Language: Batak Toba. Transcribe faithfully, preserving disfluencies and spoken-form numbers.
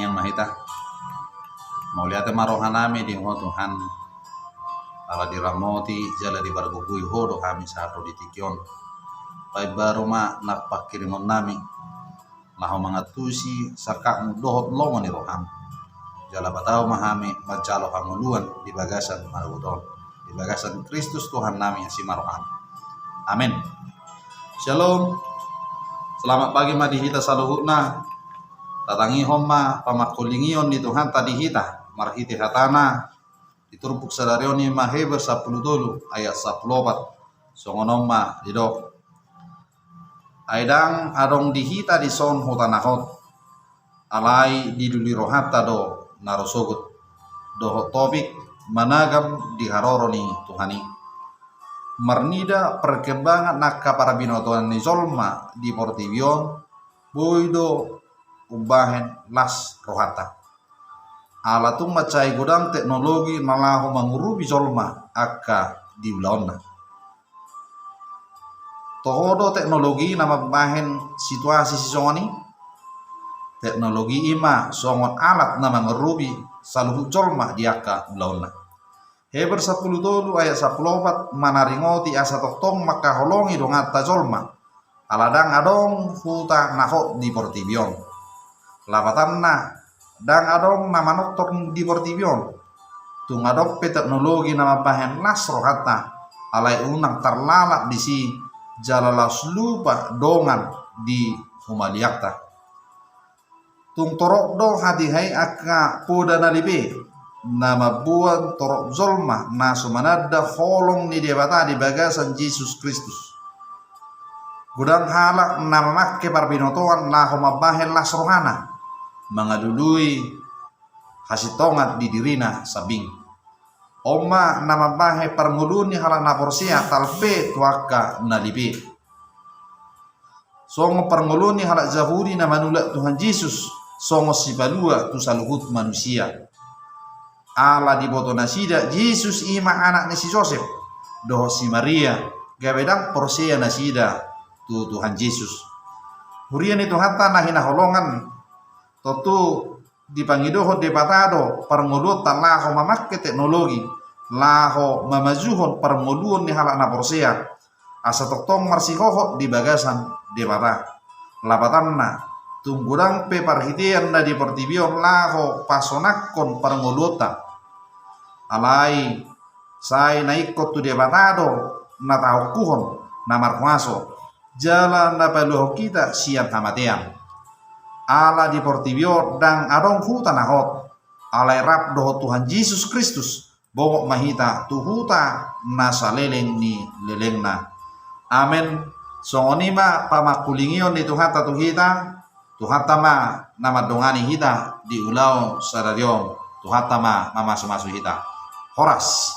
Yang mahita, mauliate ma rohanami di Ho Tuhan, ala diramoti jala dipargogoi Ho do hami sahat ro di tingki on. Paimbaru ma na panghirimonnami laho mangantusi sangkapmu dohot lomo ni roham. Jala patau ma hami manjalo hangoluan di bagasan manogot on, di bagasan Kristus Tuhannami asi ma roham. Amen. Shalom. Selamat pagi ma di hita saluhutna. Tatangihon ma pamangkulingion ni Tuhanta di hita marhite hatana di turpuk sadari on, i ma Heber sampulu tolu ayat sampulu opat. Songon on ma didok: Ai ndang adong di hita dison huta na hot, alai dilului rohanta do na ro sogot, dohot topik managam di haroro ni Tuhan i. Marnida perkembangan angka parbinotoan ni jolma di portibi on, boi do umbahen las rohanta. Ala tung mansai godang teknologi na laho mangurupi jolma angka di ulaonna. Toho do teknologi na mambahen situasi sisongon i? Teknologi i ma songon alat na mangurupi saluhut jolma di angka ulaonna. Heber sampulu tolu ayat sampulu opat manaringoti asa tongtong mangkaholongi donganta jolma, ala ndang adong huta na hot di portibi on. Lapatanna, ndang adong na manortor di portibi on. Tung adong pe teknologi na mambahen las rohanta, alai unang tarlalap disi jala laos lupa dongan di humaliangta. Tung torop do hatiha i angka poda na lipe, na mamboan torop jolma na so mananda holong ni Debata di bagasan Jesus Kristus. Godang halak na mamangke parbinotoan laho mambahen las rohana, mangalului hasintongan di dirina sambing. On ma na mambahen parngoluon ni halak na porsea talpe tu angka na lipe. Songon parngoluon ni halak Jahudi na manulak Tuhan Jesus songon sipalua tu saluhut manusia. Ala diboto nasida Jesus i ma anak ni si Josep dohot si Maria, gabe ndang porsea nasida tu Tuhan Jesus. Huria ni Tuhanta na hinaholongan, tontu dipangidohon Debata do parngoluonta laho mamangke teknologi laho mamajuhon parngoluon ni halak na porsea, asa tongtong marsihohot di bagasan Debata. Lapatanna, tung godang pe parhitean na di portibi on laho pasonangkon parngoluonta, alai sai na ingkon tu Debata do na tahongkuhon, na marhuaso, jala na paluahon hita sian hamatean. Ala di portibi on ndang adong huta na hot, alai rap dohot Tuhan Jesus Kristus, bongot ma hita tu huta na saleleng ni lelengna. Amen. Songon i ma pamangkulingion ni Tuhanta tu hita. Tuhanta ma na mandongani hita di ulaon sadari on. Tuhanta ma mamasumasu hita. Horas.